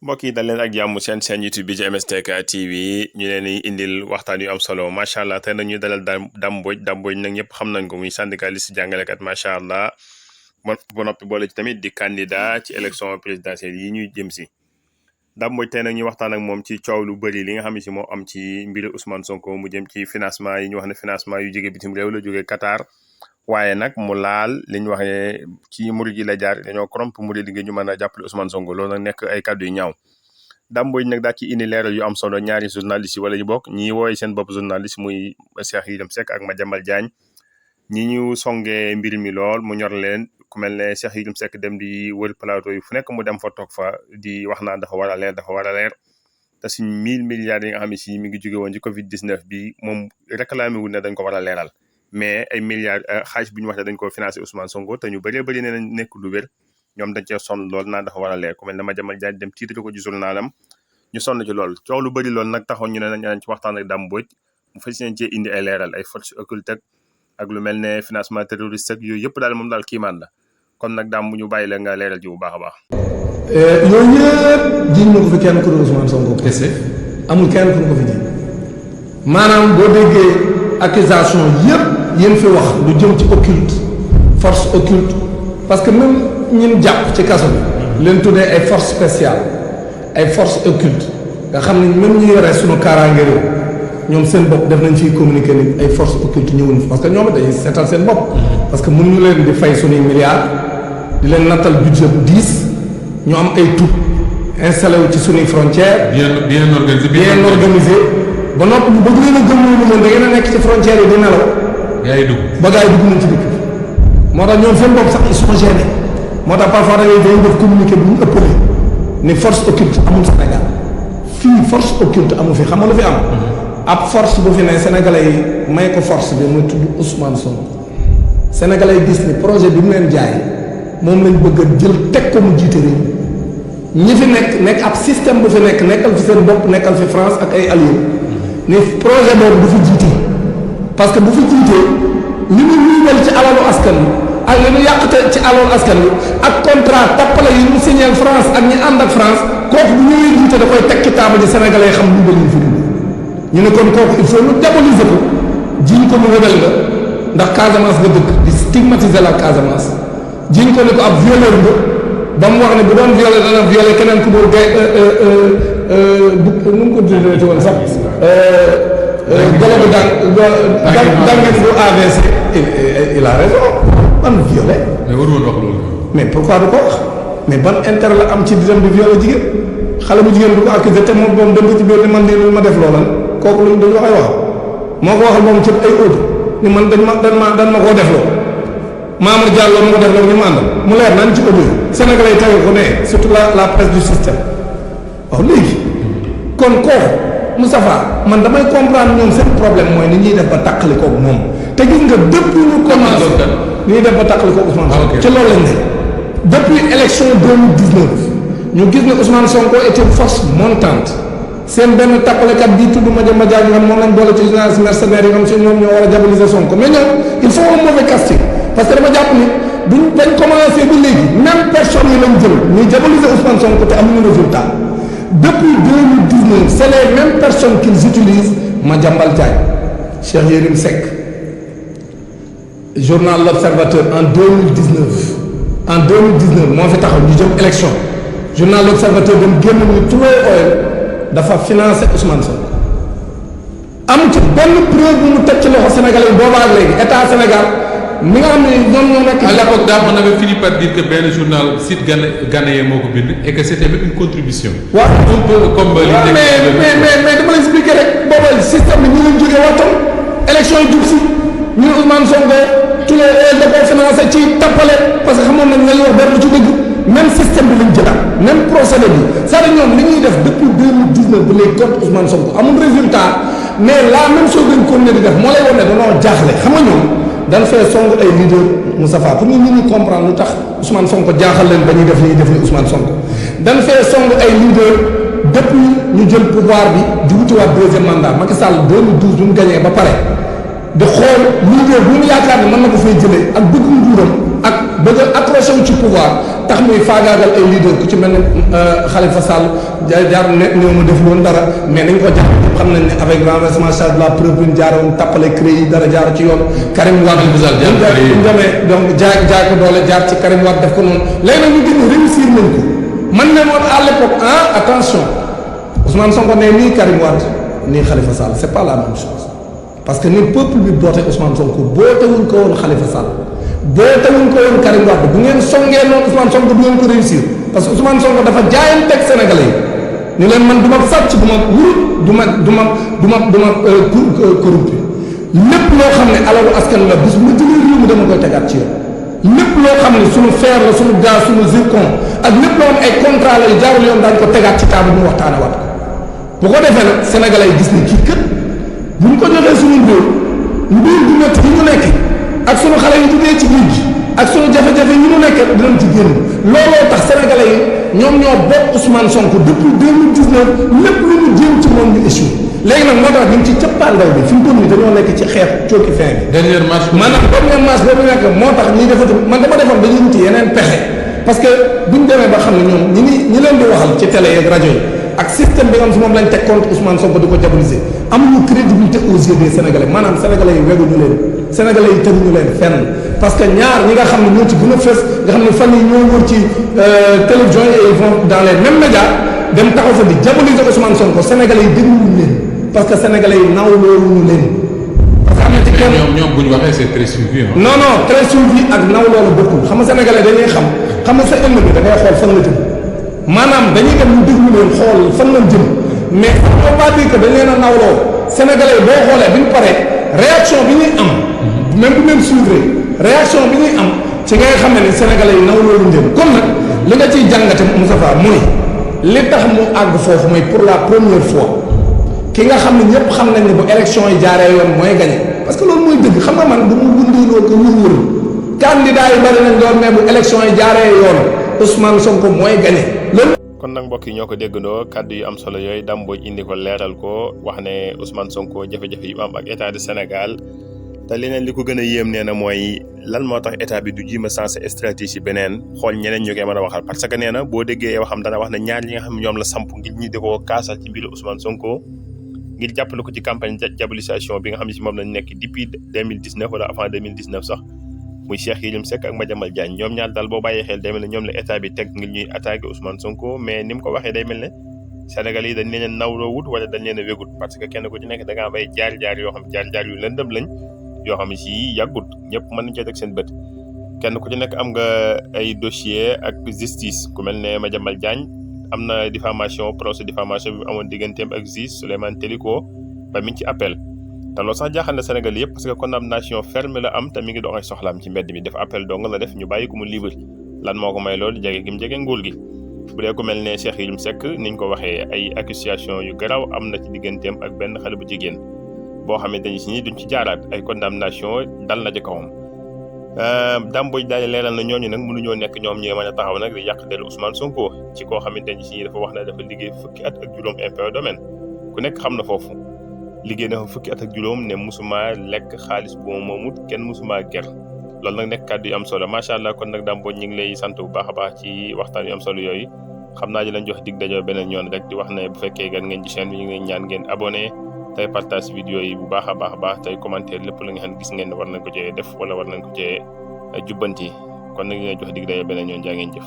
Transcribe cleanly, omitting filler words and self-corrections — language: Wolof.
mbokk yi dal leen ak jàmm seen YouTube bi ci MSTK TV ñu leen di indil waxtaan yu am solo macha allah tey nag ñu dalal Dame Mbodj nag ñëpp xam nañ ko muy syndicaliste jàngalekat macha allah ba noppi boole ci tamit di candidat ci élection présidentielle yi ñuy jëm si. Dame Mbodj tey nag ñu waxtaan ak moom ci coow lu bëri li nga xam ne si moo am ci mbiri Ousmane Sonko mu jëm ci financement yi ñu wax ne financement yu jóge bitim réew la jóge Qatar. waaye nag mu laal li ñu wax ne ci murid yi la jaar dañoo corrompre murid yi ñu mën a jàppale Ousmane Sonko loolu nag nekk ay kàddu yu ñaaw Dame Mbodj nag daa ci indi leeral yu am solo ñaari journaliste yi wala ñu bokk ñi wooye seen bopp journaliste muy Cheikh Yérim Seck ak Madiambal Diagne ñi ñu songee mbir mi lool mu ñor leen ku mel ne Cheikh Yérim Seck dem di wër plateau yi fu nekk mu dem fa toog fa di wax naan dafa war a leer te suñ 1000 milliards yi nga xam ne si mi ngi jóge woon ci Covid 19 bi moom réclamé wul ne dañ ko war a leeral mais ay milliards xaalis bi ñu wax ne dañ ko financé Ousmane Sonko te ñu bëree bëri nee nañ nekk lu wér ñoom dañ cee sonn lool naan dafa war a leer ku mel ne Madiambal Diagne dem titre ko ci journalam ñu sonn ci lool coow lu bëri lool nag taxoon ñu ne nañ ci waxtaan ak Dame Mbodj mu fas yéene cee indi ay leeral ay forces occultes ak lu mel ne financement terroriste ak yooyu yëpp daal moom daal kiimaan la kon nag Dame bu ñu bàyyi la nga leeral ji bu baax a baax. yooyu yëpp jiñ na ko fi kenn ku dul Ousmane Sonko kese amul kenn ku ko fi jiñ maanaam boo déggee accusation yëpp yéen fi wax lu jëm ci occulte force occulte parce que même ñun jàpp ci kaso bi leen tuddee ay force spéciale ay force occulte nga xam ne même ñu yore suñu kaaraange réew ñoom seen bopp def nañ fiy communiquer ni ay force occulte ñëwuñ fi parce que ñoom dañuy seetal seen bopp parce que mënuñu leen di fay suñuy milliards di leen nattal budget bu 10 ñu am ay troupes installé wu ci suñuy frontières bien organisé ba noppi bu bëgg leen a gëm loolu moom da ngeen a nekk ci frontières yi di nelaw ba gars yi dugg nañ ci dëkk moo tax ñoom seen bopp sax ils sont gênés moo tax parfois da ngay def communiqué bu ñu ëppale ni force occulte amul Sénégal fii force occulte amul fi xam nga lu fi am ab force bu fi ne sénégalais yi may ko force bi muy tudd Ousmane Sonko sénégalais yi gis ni projet bi mu leen jaay moom lañ bëgg a jël teg ko mu jiite réew ñi fi nekk ab système bu fi nekkal fi seen bopp nekkal fi France ak ay alliés ni projet boobu du fi jiite parce que bu fi jiitee li mu luubal ci alalu askan wi ak li mu yàqte ci alalu askan wi ak contrat tappale yi mu signé France ak ñi ànd ak France kooku bu ñëwee jiite da koy teg ci table ji sénégalais yi xam luubal ñu fi dugg ñu ne kon kooku il faut ñu diaboliser ko jiñ ko mu rebelle nga ndax Casamance nga dëkk di stigmatiser la Casamance jiñ ko ne ko ab violeur nga ba mu wax ne bu doon violé dana violé keneen ku dul gay nu mu ko tuddee ci woon sax golo bu dangeen bu AVC il a raison ban violé mais waru woon wax loolu mais pourquoi du ko wax mais ban intérêt la am ci di dem di violé jigéen xale bu jigéen du ko accusé te moom dem ko ci biir ni man di lu ma def loola kooku luñ dañu waxay wax moo ko waxal moom ci ay audio ni man dañ ma koo def loo Mamadou Diallo mu ko def loolu ñu mu àndal mu leer nañ ci audio sénégalais yi tege ko ne surtout la presse du système waaw léegi kon kooku Moustapha man damay comprendre ñoom seen problème mooy ni ñuy def ba tàqali koog moom te gis nga depuis ñu commencé ni ñuy def ba tàqali koog Ousmane Sonko ci loolu lañ ne depuis élection 2019 ñu gis ne Ousmane Sonko était une force montante seen benn tàqalekat bii tudd Madiambal Diagne nga xam moom lañ boole ci journaliste mercenaires yi nga xam si ñoom ñoo war a diaboliser Sonko mais ñoom il faut un mauvais casting parce que dama jàpp ni dañ commencé ba léegi même personne yi lañ jël ñuy diaboliser Ousmane Sonko te amuñu résultat depuis 2019 c'est les mêmes personnes qu'ils utilisent Madiambal Diagne Cheikh Yérim Seck journal L'Observateur en 2019 moo fi taxaw ñu jëm élection journal L'Observateur dem génn ni Tullow Oil dafa financé Ousmane Sonko am ci benn preuve bu mu teg ci loxo Sénégalais yi boobaa ak léegi état Sénégal mi nga xam ne ñoom ñoo nekk. à l'époque daa on avait fini par dire que benn journal site ghanéen moo ko bind et que c'était même une contribution. waaw un peu comme li mais dama la expliquer rek booba système bi ñu leen jógee waxtaan élection yi jub si ñu Ousmane Sonko Tullow Oil da koo financé ci tappale parce que xamoon nañ nga wax benn ci dëgg même système bi lañ jëlaat même procédé bi c'est-à-dire ñoom li ñuy def depuis 2019 ba léegi contre Ousmane Sonko amul résultat mais la même chose dañ ko ne di def moo lay wane ne dañoo jaaxle xam nga ñoom. dañ fee song ay leader Moustapha pour ñu ñi comprendre lu tax Ousmane Sonko jaaxal leen ba ñuy def li Ousmane Sonko dañ fee song ay leader depuis ñu jël pouvoir bi di wutiwaat deuxième mandat Macky Sall 2012 bi mu gagné ba pare di xool leader bu mu yaakaar ne mën na ko fay jëlee ak bëgg nguuram ak bëgg a accroché wu ci pouvoir tax muy faagaagal ay leader ku ci mel ne Khalifa Sall jaar ne ñoo ma def loon dara mais nañ ko jàpp xam nañ ne avec renversement charge de la preuve bi ñu jaaroon tappale cré yi dara jaar ci yoon Karim Wade bu demee donc jaay ko doole jaar ci Karim Wade def ko noonu léegi nag ñu gis ne réussir nañ ko man ne moon à l'époque attention Ousmane Sonko ne nii Karim Wade nii Khalifa Sall c'est pas la même chose parce que ni peuple bi boote Ousmane Sonko bootewuñ ko woon Khalifa Sall bootewuñ ko woon Karim Wade bu ngeen songee noonu Ousmane Sonko du ngeen ko réussir parce que Ousmane Sonko dafa jaayanteeg Sénégalais yi ñu leen man du ma sàcc du ma wurut du ma corrompu lépp loo xam ne alalu askan la bis bu ma jëlee réew mi dama koy tegaat ci yoon lépp loo xam ne suñu fer la suñu gaz suñu zircon ak lépp loo xam ay contrat la yu jaarul yoon daañu ko tegaat ci table ñu waxtaane waat ko bu ko defee nag Sénégalais yi gis ni kii kët bu ñu ko joxee suñu réew mbir bu métti yi ñu nekk ak suñu xale yi jógee ci géej gi ak suñu jafe-jafe yi ñu nekk dinañ ci génn looloo tax Sénégalais yi ñoom ñoo bokk Ousmane Sonko depuis 2019 lépp lu ñu jéem ci moom ñu échoué léegi nag moo tax ñu ngi ci cëppaandaw bi fi mu toll nii dañoo nekk ci xeex cooki fin bi. dernière marche maanaam dernière marche boobu nekk moo tax ñuy defati man dama defoon dañuy wuti yeneen pexe parce que buñ demee ba xam ne ñoom ñi leen di waxal ci télé yeeg rajo yi ak système bi nga xam si moom lañ teg contre Ousmane Sonko di ko diaboliser amuñu crédibilité aux yeux des Sénégalais maanaam Sénégalais yi weguñu leen Sénégalais yi tëruñu leen fenn parce que ñaar ñi nga xam ne ñoo ci gën a fës nga xam ne fan yi ñoo wër ci télévision yi et ils vont dans les mêmes médias dem taxaw fa di diaboliser Ousmane Sonko Sénégalais yi dégluwuñu leen parce que Sénégalais yi nawloowuñu leen parce que am na ci kenn ñoom bu ñu waxee c'est très suivi non très suivi ak nawloolu bokkul xam nga Sénégalais dañuy xam nga sa ëllëg bi da ngay xool fan la jëm maanaam dañuy dem ñu déglu leen xool fan lañ jëm mais ça ne veut pas dire que dañ leen a nawloo Sénégalais yi boo xoolee bi ñu paree réaction bi ñuy am même bu leen suivre réaction bi ñuy am ci ngay xam ne Sénégalais yi nawloo luñ jëm kon nag li nga ciy jàngate Moustapha mooy li tax mu àgg foofu mooy pour la première fois ki nga xam ne ñëpp xam nañ ne bu élection yi jaaree yoon mooy gagné parce que loolu mooy dëgg xam nga man du mu wundeeloo ko wër candidat yi bari nañ doon mais bu élection yi jaaree yoon Ousmane Sonko mooy gagné loolu. kon nag mbokk yi ñoo ko déggandoo kàddu yu am solo yooyu Dame Mbodj indi ko leeral ko wax ne Ousmane Sonko jafe-jafe yu am ak état du Sénégal te leneen li ko gën a yéem nee na mooy lan moo tax état bi du jiima sensé stratégie beneen xool ñeneen ñu koy mën a waxal parce que nee na boo déggee waxam dana wax ne ñaar ñi nga xam ñoom la samp ngir ñi di ko kaasal ci mbiru Ousmane Sonko ngir jàppale ko ci campagne diabolisation bi nga xam ne si moom lañ nekk depuis 2019 wala avant 2019 sax muy Cheikh Yérim Seck ak Madiambal Diagne ñoom ñaar daal boo bàyyee xel day mel ne ñoom la état bi teg ngir ñuy attaqué Ousmane Sonko mais ni mu ko waxee day mel ne Sénégal yi dañ leen a nawloo wut wala dañ leen a wégut parce que kenn ku ci nekk da ngaa bay jaar-jaar yoo xam jaar-jaar yu lëndëm lañ yoo xam ne si yàggut ñëpp mën nañ cee teg seen bët kenn ku ci nekk am nga ay dossier ak justice ku mel ne Madiambal Diagne am na diffamation procès diffamation bi amoon digganteem ak juge Souleymane Teliko ba mi ngi ci appel te loolu sax jaaxal na Sénégal yëpp parce que condamnation ferme la am te mi ngi dox ay soxlaam ci mbedd mi def appel dong la def ñu bàyyi ko mu libre lan moo ko may loolu jege gi mu jege nguur gi bu dee ku mel ne Cheikh Yérim Seck niñ ko waxee ay accusation yu garaaw am na ci digganteem ak benn xale bu jigéen boo xamante ni si duñ ci jaaraat ay condamnation dal na ci kawam Dame Mbodj daal leeral na ñooñu nag mënuñoo nekk ñoom ñooy mën a taxaw nag di yàq dellu Ousmane Sonko ci koo xamante ni si dafa wax ne dafa liggéey fukki at ak juróom impôt domaine ku nekk xam na foofu liggéey na fa fukki at ak juróom ne musuma lekk xaalis bu ma moomut kenn musuma ger loolu nag nekk kàddu yu am solo macha allah kon nag Dame Mbodj ñu ngi lay sant bu baax a baax ci waxtaan yu am solo yooyu xam naa di lañ jox dig dajo beneen yoon rek di wax ne bu fekkee gan ngeen ci chaîne bi ñu ngi leen ñaan ngeen abonné tey partage vidéo yi bu baax a baax tey commentaire lépp la nga xam gis ngeen ne war nañ ko cee def wala war nañ ko cee jubbanti kon nag ñu ngi jox dig dajo beneen yoon jaa ngeen jëf